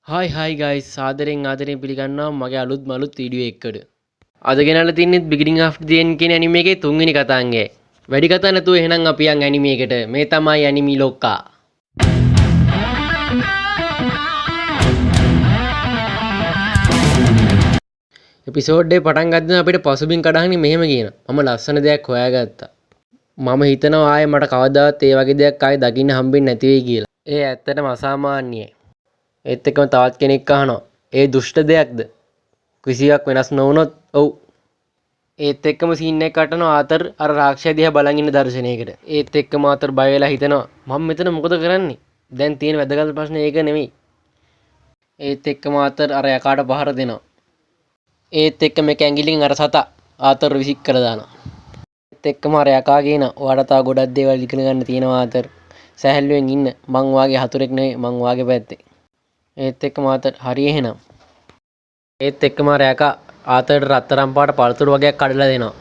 Hi hi guys, සාදරයෙන් ආදරයෙන් පිළිගන්නවා මගේ අලුත්ම අලුත් වීඩියෝ එකකට. අද ගෙනල්ලා තින්නේ Beginning of the End කියන ඇනිමේ එකේ තුන්වෙනි කතාංගයයි. වැඩි කතා නැතුව එහෙනම් අපි යන් ඇනිමේ එකට. මේ තමයි ඇනිමි ලොක්කා. එපිසෝඩ් එක පටන් ගද්දිම අපිට පසුබිම් කඩහන්නේ මෙහෙම කියනවා. මම ලස්සන දෙයක් හොයාගත්තා. මම හිතනවා ආයේ මට කවදාවත් ඒ වගේ දෙයක් ආයේ දකින්න හම්බෙන්නේ නැති වෙයි කියලා. ඒ ඇත්තටම අසාමාන්‍යයි. ඒත් එක්කම තවත් කෙනෙක් අහනවා, ඒ දුෂ්ට දෙයක්ද? කිසිවක් වෙනස් නොවුනොත් ඔව්. ඒත් එක්කම සීන් එක කටනවා ආතර් අර රාක්ෂයා දිහා බලන් ඉන්න දර්ශනයකට. ඒත් එක්කම ආතර් බය වෙලා හිතනවා, මම මෙතන මොකද කරන්නේ? දැන් තියෙන වැදගත් ප්‍රශ්නේ ඒක නෙමෙයි. ඒත් එක්කම ආතර් අර යකාට පහර දෙනවා. ඒත් එක්කම එක ඇඟිල්ලකින් අර සතා ආතර් විසික් කරලා දානවා. ඒත් එක්කම අර යකා කියනවා, ඔයාට තව ගොඩක් දේවල් ඉගෙන ගන්න තියෙනවා ආතර්. සැහැල්ලුවෙන් ඉන්න. මං ඔයාගේ හතුරෙක් නෙවෙයි, මං ඔයාගේ පැත්තේ. ඒත් එක්කම ආතර් හරි එහෙනම්. ඒත් එක්කම අර යකා ආතරට රත්තරන් පාට පළතුරු වගේක් කඩලා දෙනවා.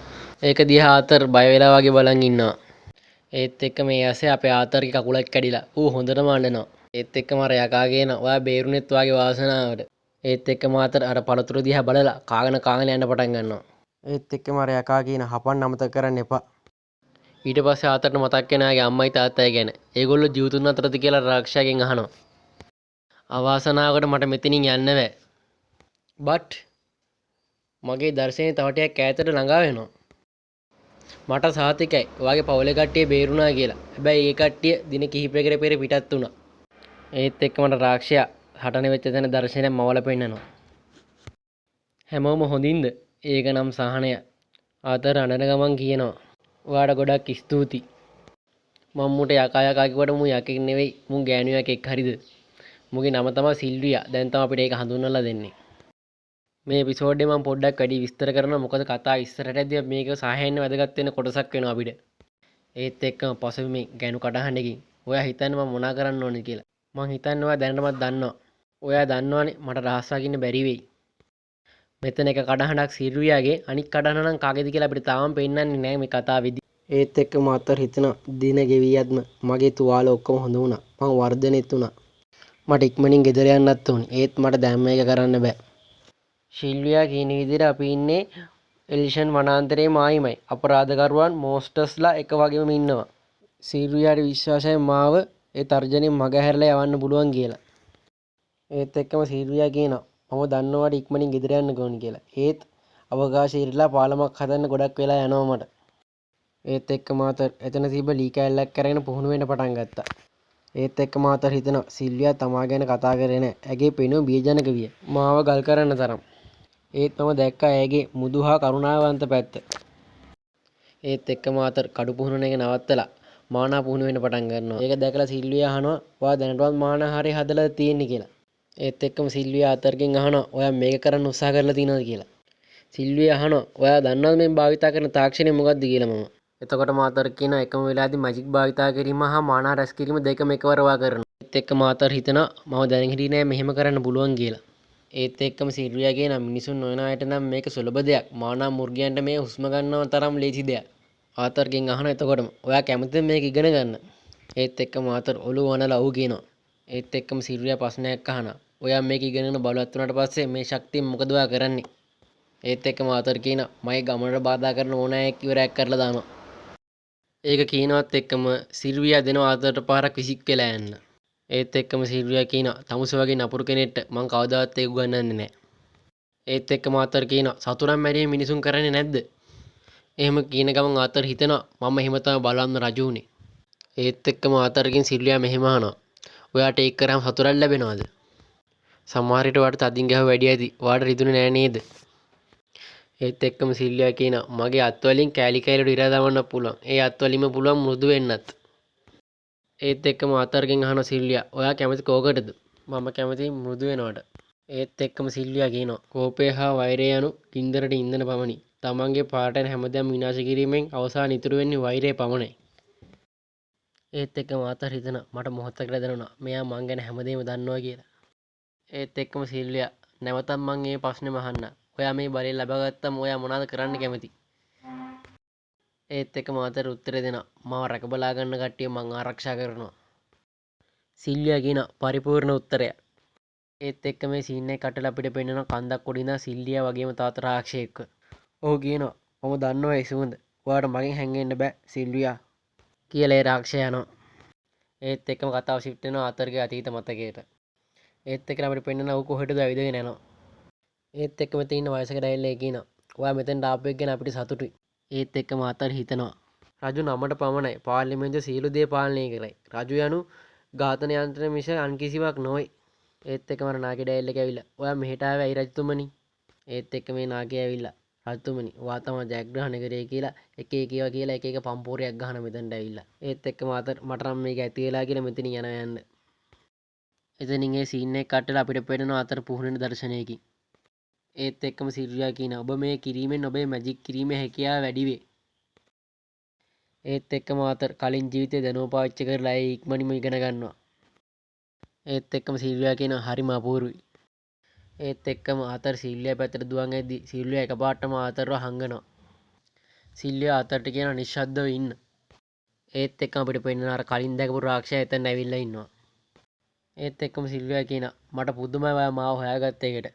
ඒක දිහා ආතර් බය වෙලා වගේ බලන් ඉන්නවා. ඒත් එක්කම මේ ඇසේ අපේ ආතරගේ කකුලක් කැඩිලා ඌ හොඳටම අඬනවා. ඒත් එක්කම අර යකා කියනවා, ඔයා බේරුණෙත් ඔයාගේ වාසනාවට. ඒත් එක්කම ආතර් අර පළතුරු දිහා බලලා කාගෙන කාගෙන යන්න පටන් ගන්නවා. ඒත් එක්කම අර යකා කියන හපන්න අමතක කරන්න එපා. ඊට පස්සේ ආතරට මතක් වෙන එයාගේ අම්මයි තාත්තයි ගැන. ඒගොල්ලෝ ජීවතුන් අතරද කියලා රාක්ෂයාගෙන් අහනවා. අවාසනාවකට මට මෙතනින් යන්න බෑ. බට් මගේ දර්ශනය තව ටිකක් ඈතට ළඟා වෙනවා. මට සහතිකයි ඔයාගේ පවුලේ කට්ටිය බේරුණා කියලා. හැබැයි ඒ කට්ටිය දින කිහිපයකට පෙර පිටත් වුණා. ඒත් එක්කම මට රාක්ෂයා හටන වෙච්ච තැන දර්ශනයක් මවලා පෙන්නනවා. හැමෝම හොඳින්ද? ඒක නම් සහනය. ආතර අඬන ගමන් කියනවා, ඔයාට ගොඩක් ස්තුතියි. මං මුට යකා යකා කිව්වට මූ යකෙක් නෙවෙයි, මූ ගෑනු යකෙක් හරිද? මුගේ නම තමයි සිල්වියා. දැන් තමයි අපිට ඒක හඳුන්වලා දෙන්නේ. මේ එපිසෝඩ් එක මම පොඩ්ඩක් වැඩි විස්තර කරනවා, මොකද කතා ඉස්සරහට යද්දී මේක සාහයෙන් වැදගත් වෙන කොටසක් වෙනවා අපිට. ඒත් එක්කම පසුබිමේ ගෑනු කඩහඬකින් ඔයා හිතන්නේ මම මොනා කරන්න ඕනද කියලා. මං හිතන්නේ ඔයා දැනටමත් දන්නවා. ඔයා දන්නවනේ මට රහස් වගින්න බැරි වෙයි. මෙතන එක කඩහඬක් සිල්වියාගේ, අනිත් කඩහඬ නම් කාගේද කියලා අපිට තාම පෙන්වන්නේ නෑ මේ කතාවේදී. ඒත් එක්කම අතර හිතෙනවා දින ගෙවී යත්ම මගේ තුවාල ඔක්කොම හොඳ වුණා. මං වර්ධනයත් වුණා. මට ඉක්මනින් ගෙදර යන්නත් ඕනි. ඒත් මට දැන් මේක කරන්න බෑ. ශිල්වියා කියන විදිහට අපි ඉන්නේ එලිෂන් වනාන්තරයේ මායිමයි. අපරාධකරුවන් මොන්ස්ටර්ස්ලා එක වගේම ඉන්නවා. සිල්වියාට විශ්වාසයි මාව ඒ තර්ජනයෙන් මග හැරලා යවන්න පුළුවන් කියලා. ඒත් එක්කම සිල්වියා කියනවා මම දන්නවාට ඉක්මනින් ගෙදර යන්න ඕනි කියලා. ඒත් අවකාශය ඉරලා පාලමක් හදන්න ගොඩක් වෙලා යනවා මට. ඒත් එක්කම ආතර් එතන තිබ්බ ලී කෑල්ලක් අරගෙන පුහුණු වෙන්න පටන් ගත්තා. ඒත් එක්කම ආතර් හිතනවා සිල්වියා තමා ගැන කතා කරේ නෑ. ඇගේ පෙනුම බියජනක විය. මාව ගල් කරන්න තරම්. ඒත් මම දැක්කා ඇගේ මුදු හා කරුණාවන්ත පැත්ත. ඒත් එක්කම ආතර් කඩු පුහුණුවන එක නවත්තලා මානා පුහුණු වෙන්න පටන් ගන්නවා. ඒක දැකලා සිල්වියා අහනවා ඔයා දැනටමත් මානා හරිය හදලා තියෙන්නේ කියලා. ඒත් එක්කම සිල්වියා ආතර්ගෙන් අහනවා ඔයා මේක කරන්න උත්සාහ කරලා තියෙනවද කියලා. සිල්වියා අහනවා ඔයා දන්නවද මේ භාවිතා කරන තාක්ෂණය මොකක්ද කියලා මම. එතකොට ආතර් කියනවා එකම වෙලාවේදී මැජික් භාවිතා කිරීම හා මානා රැස් කිරීම දෙකම එකවර ඔයා කරනවා. ඒත් එක්කම ආතර් හිතනවා මම දැන හිටියේ නෑ මෙහෙම කරන්න පුළුවන් කියලා. ඒත් එක්කම සිල්වියා කියනවා මිනිසුන් නොවන අයට නම් මේක සුලභ දෙයක්. මානා මුර්ගයන්ට මේ හුස්ම ගන්නව තරම් ලේසි දෙයක්. ආතර්ගෙන් අහනවා එතකොටම ඔයා කැමතිද මේක ඉගෙන ගන්න? ඒත් එක්කම ආතර් ඔළුව වනලා ඔව් කියනවා. ඒත් එක්කම සිල්වියා ප්‍රශ්නයක් අහනවා. ඔයා මේක ඉගෙනගෙන බලවත් වුණාට පස්සේ මේ ශක්තිය මොකද ඔයා කරන්නේ? ඒත් එක්කම ආතර් කියනවා මගේ ගමනට බාධා කරන ඕන අයෙක් ඉවරයක් කරලා දානවා. ඒක කියනවත් එක්කම සිල්වියා දෙනවා ආතරට පාරක් විසික් වෙලා යන්න. ඒත් එක්කම සිල්වියා කියනවා තමුසේ වගේ නපුරු කෙනෙක්ට මං කවදාවත් ඒක උගන්වන්නේ නෑ. ඒත් එක්කම ආතර් කියනවා සතුරන් මැරීම මිනිසුන් කරන්නේ නැද්ද? එහෙම කියන ගමන් ආතර් හිතනවා මම එහෙම තමයි බලවත්ම රජු වුනේ. ඒත් එක්කම ආතර්ගෙන් සිල්වියා මෙහෙම අහනවා ඔයාට ඒක කරාම සතුටක් ලැබෙනවද? සමහර විට ඔයාට තදින් ගැහුව වැඩි ඇති. ඔයාට රිදුනේ නෑ නේද? ඒත් එක්කම සිල්වියා කියනවා මගේ අත්වලින් කෑලි කෑලි වලට ඉරා දමන්න පුළුවන්. ඒ අත්වලින්ම පුළුවන් මෘදු වෙන්නත්. ඒත් එක්කම ආතර්ගෙන් අහනවා සිල්වියා ඔයා කැමති කෝකටද? මම කැමති මෘදු වෙනවට. ඒත් එක්කම සිල්වියා කියනවා කෝපය හා වෛරය යනු ගින්දරට ඉන්ධන පමණි. තමන්ගේ පාට යන හැමදේම විනාශ කිරීමෙන් අවසාන ඉතුරු වෙන්නේ වෛරය පමණයි. ඒත් එක්කම ආතර් හිතනවා මට මොහොතකට දැනුණා මෙයා මං ගැන හැමදේම දන්නවා කියලා. ඒත් එක්කම සිල්වියා නැවතත් මං මේ ප්‍රශ්නේම අහන්න. ඔයා මේ බලය ලබාගත්තම ඔයා මොනවද කරන්න කැමති? ඒත් එක්කම ආතර් උත්තර දෙනවා මාව රැක බලා ගන්න කට්ටිය මං ආරක්ෂා කරනවා. සිල්වියා කියන පරිපූර්ණ උත්තරයක්. ඒත් එක්ක මේ සීන් එක කටලා අපිට පෙන්නන කන්දක් උඩ ඉඳන් සිල්වියා වගේම තවත් රාක්ෂයෙක්ව. ඔහු කියනවා මම දන්නවා ඒ සුවඳ. ඔයාට මගෙන් හැංගෙන්න බෑ සිල්වියා කියලා ඒ රාක්ෂයා යනවා. ඒත් එක්කම කතාව ෂිෆ්ට් වෙනවා ආතරගේ අතීත මතකයට. ඒත් එක්කම අපිට පෙන්නන ඌ කොහෙටද ඇවිදගෙන යනවා. ඒත් එක්කම මෙතන ඉන්න වයසක ඩයලොග් එක කියනවා ඔයා මෙතෙන්ට ආපු එක ගැන අපිට සතුටුයි. ඒත් එක්කම ආතර් හිතනවා රජු නමට පමණයි පාර්ලිමේන්තුවේ සියලු දේ පාලනය කරයි. රජු යනු ඝාතන යන්ත්‍ර මිස අන් කිසිවක් නොවේ. ඒත් එක්කම අර නාකි ඩයලොග් එක ඇවිල්ලා ඔයා මෙහෙට ආවේ ඇයි රජතුමනි? ඒත් එක්ක මේ නාකි ඇවිල්ලා රජතුමනි ඔයා තමයි ජයග්‍රහණය කරේ කියලා එක එක ඒවා කියලා එක එක පම්පෝරයක් ගහන මෙතනට ඇවිල්ලා. ඒත් එක්කම ආතර් මට නම් මේක ඇති වෙලා කියලා මෙතනින් යනවා යන්න. එතනින් ඒ සීන් එක කට්ටලා අපිට පේනවා ආතර් පුහුණු වෙන දර්ශනයකින්. ඒත් එක්කම සිල්වියා කියන ඔබ මේ කිරීමෙන් ඔබේ මැජික් කිරීමේ හැකියාව වැඩි වේ. ඒත් එක්කම ආතර් කලින් ජීවිතේ දැනුම පාවිච්චි කරලා ඒ ඉක්මනින්ම ඉගෙන ගන්නවා. ඒත් එක්කම සිල්වියා කියන හරිම අපූර්වයි. ඒත් එක්කම ආතර් සිල්වියා පැත්තට දුවන් ඇද්දි සිල්වියා එකපාරටම ආතරව හංගනවා. සිල්වියා ආතරට කියනවා නිශ්ශබ්දව ඉන්න. ඒත් එක්කම අපිට පෙන්නන අර කලින් දැකපු රාක්ෂයා එතන ඇවිල්ලා ඉන්නවා. ඒත් එක්කම සිල්වියා කියනවා මට පුදුමයි ඔයා මාව හොයාගත්ත එකට.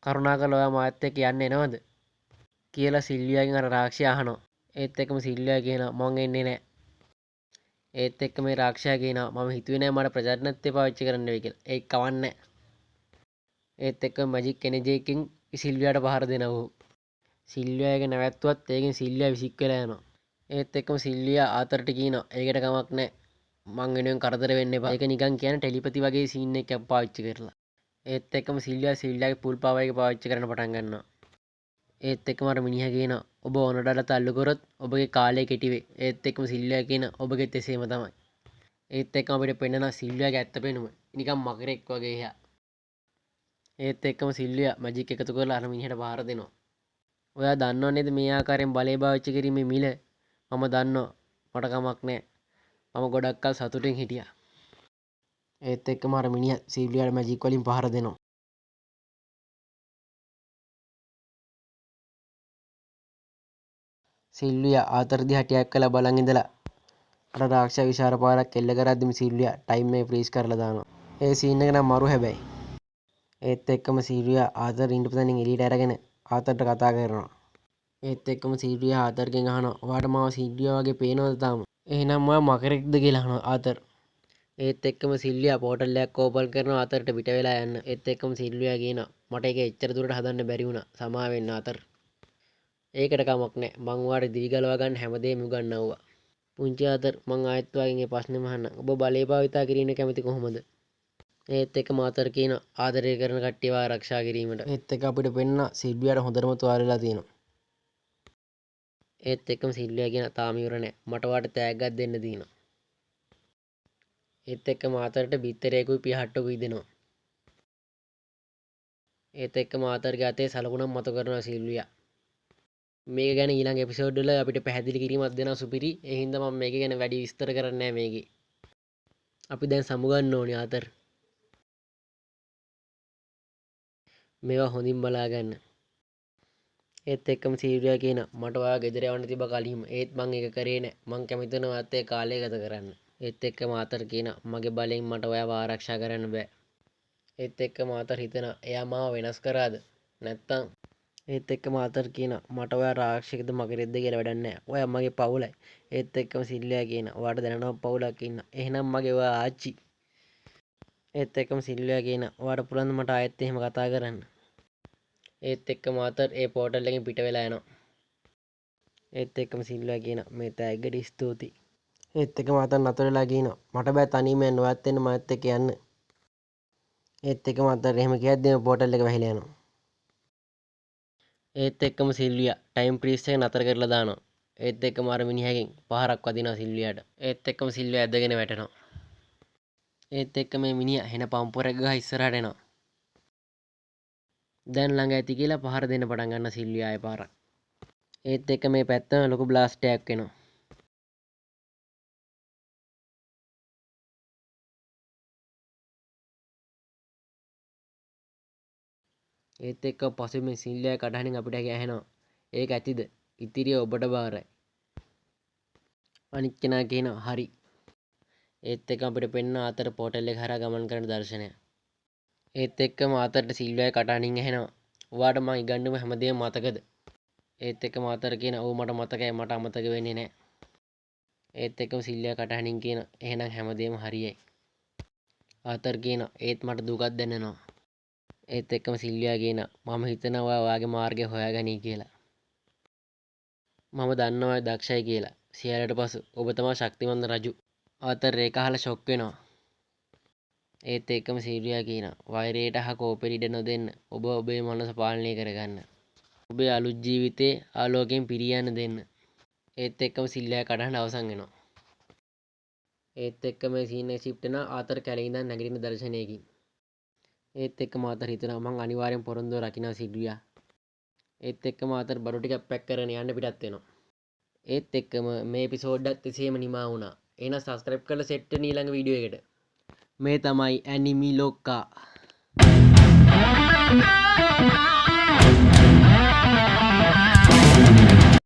කරුණාකරලා ඔයා මාත් එක්ක යන්න එනවද කියලා සිල්වියාගෙන් අර රාක්ෂයා අහනවා. ඒත් එක්කම සිල්වියා කියනවා මං එන්නේ නෑ. ඒත් එක්ක මේ රාක්ෂයා කියනවා මම හිතුවේ නෑ මට ප්‍රජාතන්ත්‍රය පාවිච්චි කරන්න වෙයි කියලා. ඒක කවන්නේ නෑ. ඒත් එක්කම මැජික් එනර්ජි එකකින් සිල්වියාට පහර දෙනවා ඔහු. සිල්වියා ඒක නැවැත්තුවත් ඒකෙන් සිල්වියා විසික් වෙලා යනවා. ඒත් එක්කම සිල්වියා ආතරට කියනවා ඒකට කමක් නෑ. මං වෙනුවෙන් කරදර වෙන්න එපා. ඒක නිකන් කියන්නේ ටෙලිපති වගේ සීන් එකක් පාවිච්චි කරලා. ඒත් එක්කම සිල්වියා සිල්වියාගේ ෆුල් පවර් එක පාවිච්චි කරන්න පටන් ගන්නවා. ඒත් එක්කම අර මිනිහා කියනවා ඔබ ඕනඩාලා තල්ලු කරොත් ඔබගේ කාලය කෙටි වෙයි. ඒත් එක්කම සිල්වියා කියනවා ඔබගේත් එසේම තමයි. ඒත් එක්කම අපිට පෙන්නන සිල්වියාගේ ඇත්ත පෙනුම නිකන් මකරෙක් වගේ එයා. ඒත් එක්කම සිල්වියා මැජික් එකතු කරලා අර මිනිහට පහර දෙනවා. ඔයා දන්නව නේද මේ ආකාරයෙන් බලය පාවිච්චි කිරීමේ මිල? මම දන්නවා. මට කමක් නෑ. මම ගොඩක් කල් සතුටින් හිටියා. ඒත් එක්කම අර මිනිහා සිල්වියාට මැජික් වලින් පහර දෙනවා. සිල්වියා ආතර් දිහා ටිකක් වෙලා බලන් ඉඳලා අර රාක්ෂයා විශාල පාරක් එල්ල කරද්දිම සිල්වියා ටයිම් එක ෆ්‍රීස් කරලා දානවා. ඒ සීන් එක නම් මරු හැබැයි. ඒත් එක්කම සිල්වියා ආතර් ඉඳපු තැනින් එළියට අරගෙන ආතරට කතා කරනවා. ඒත් එක්කම සිල්වියා ආතරගෙන් අහනවා ඔයාට මාව සිල්වියා වගේ පේනවද තාම? එහෙනම් ඔයා මකරෙක්ද කියලා අහනවා ආතර්. ඒත් එක්කම සිල්වියා පෝටල් එකක් ඕපන් කරනවා ආතරට පිට වෙලා යන්න. ඒත් එක්කම සිල්වියා කියනවා මට ඒක එච්චර දුරට හදන්න බැරි වුණා. සමා වෙන්න ආතර්. ඒකට කමක් නෑ. මං ඔයාට දිවි ගලවා ගන්න හැමදේම උගන්වුවා. පුංචි ආතර් මං ආයෙත් ඔයාගෙන් ඒ ප්‍රශ්නේම අහන්නම්. ඔබ බලය භාවිතා කිරීම කැමති කොහොමද? ඒත් එක්කම ආතර් කියනවා ආදරය කරන කට්ටියව ආරක්ෂා කිරීමට. ඒත් එක්ක අපිට පෙන්න සිල්වියාට හොඳටම තුවාල වෙලා තියෙනවා. ඒත් එක්කම සිල්වියා කියනවා තාම ඉවර නෑ. මට ඔයාට තෑග්ගක් දෙන්න තියෙනවා. ඒත් එක්කම ආතරට බිත්තරයකුයි පිහට්ටකුයි දෙනවා. ඒත් එක්කම ආතරගේ අතේ සලකුණක් මතු කරනවා සිල්වියා. මේක ගැන ඊළඟ එපිසෝඩ් වල අපිට පැහැදිලි කිරීමක් දෙනවා සුපිරි. ඒ හින්දා මම මේක ගැන වැඩි විස්තර කරන්නේ නෑ මේකේ. අපි දැන් සමුගන්න ඕනේ ආතර්. මේවා හොඳින් බලා ගන්න. ඒත් එක්කම සිල්වියා කියනවා මට ඔයා ගෙදර යවන්න තිබ්බ කලින්ම. ඒත් මං ඒක කරේ නෑ. මං කැමති වෙනවා ඔයාත් එක්ක කාලය ගත කරන්න. ඒත් එක්කම ආතර් කියනවා මගේ බලෙන් මට ඔයාව ආරක්ෂා කරන්න බෑ. ඒත් එක්කම ආතර් හිතනවා එයා මාව වෙනස් කරාද නැත්තම්. ඒත් එක්කම ආතර් කියනවා මට ඔයා රාක්ෂයෙක්ද මකරෙක්ද කියලා වැඩක් නෑ. ඔයා මගේ පවුලයි. ඒත් එක්කම සිල්වියා කියනවා ඔයාට දැනටම පවුලක් ඉන්නවා. එහෙනම් මගේ ඔයා ආච්චි. ඒත් එක්කම සිල්වියා කියනවා ඔයාට පුළුවන් ද මට ආයෙත් එහෙම කතා කරන්න? ඒත් එක්කම ආතර් ඒ පෝටල් එකෙන් පිට වෙලා යනවා. ඒත් එක්කම සිල්වියා කියනවා මේ තෑග්ගට ස්තුතියි. ඒත් එක්කම ආතර් නතර වෙලා කියනවා මට බෑ තනියම යන්න ඔයත් එන්න මාත් එක්ක යන්න. ඒත් එක්කම ආතර් එහෙම කියද්දිම පෝටල් එක වැහිලා යනවා. ඒත් එක්කම සිල්වියා ටයිම් ෆ්‍රීස් එක නතර කරලා දානවා. ඒත් එක්කම අර මිනිහගෙන් පහරක් වදිනවා සිල්වියාට. ඒත් එක්කම සිල්වියා ඇදගෙන වැටෙනවා. ඒත් එක්ක මේ මිනිහා හෙන පම්පෝරයක් ගහ ඉස්සරහට එනවා. දැන් ළඟ ඇති කියලා පහර දෙන්න පටන් ගන්නවා සිල්වියා ආයෙ පාරක්. ඒත් එක්ක මේ පැත්තම ලොකු බ්ලාස්ට් එකක් එනවා. ඒත් එක්ක පසුබිම සිල්වියා කටහඬින් අපිට ඇහෙනවා ඒක ඇතිද? ඉතිරිය ඔබට බාරයි. අනිත් කෙනා කියනවා හරි. ඒත් එක්ක අපිට පෙන්න ආතර පෝටල් එක හරහා ගමන් කරන දර්ශනය. ඒත් එක්කම ආතරට සිල්වියාගේ කටහඬින් ඇහෙනවා, ඔයාට මං ඉගන්වපු හැමදේම මතකද? ඒත් එක්කම ආතර කියන, ඔව් මට මතකයි, මට අමතක වෙන්නේ නෑ. ඒත් එක්කම සිල්වියා කටහඬින් කියන, එහෙනම් හැමදේම හරියයි. ආතර් කියන, ඒත් මට දුකක් දැනෙනවා. ඒත් එක්කම සිල්වියා කියන, මම හිතනවා ඔයා ඔයාගේ මාර්ගය හොයාගනී කියලා. මම දන්නවා ඔයා දක්ෂයි කියලා. සියල්ලට පසු ඔබ තමයි ශක්තිමත් රජු. ආතර් ඒක අහලා ෂොක් වෙනවා. ඒත් එක්කම සිල්වියා කියනවා, වෛරයට හා කෝපයට ඉඩ නොදෙන්න. ඔබ ඔබේ මනස පාලනය කරගන්න. ඔබේ අලුත් ජීවිතේ ආලෝකයෙන් පිරී යන්න දෙන්න. ඒත් එක්කම සිල්වියා කටහඬ අවසන් වෙනවා. ඒත් එක්කම මේ සීන් එක ෂිෆ්ට් වෙනවා ආතර් කැලේ ඉඳන් නැගිටින දර්ශනයකින්. ඒත් එක්කම ආතර් හිතනවා, මං අනිවාර්යෙන් පොරොන්දුව රකින්නවා සිල්වියා. ඒත් එක්කම ආතර් බඩු ටිකක් පැක් කරගෙන යන්න පිටත් වෙනවා. ඒත් එක්කම මේ එපිසෝඩ් එකත් එසේම නිමා වුණා. එහෙනම් සබ්ස්ක්‍රයිබ් කරලා සෙට් වෙන්න ඊළඟ වීඩියෝ එකට. මේ තමයි ඇනිමි ලොක්කා.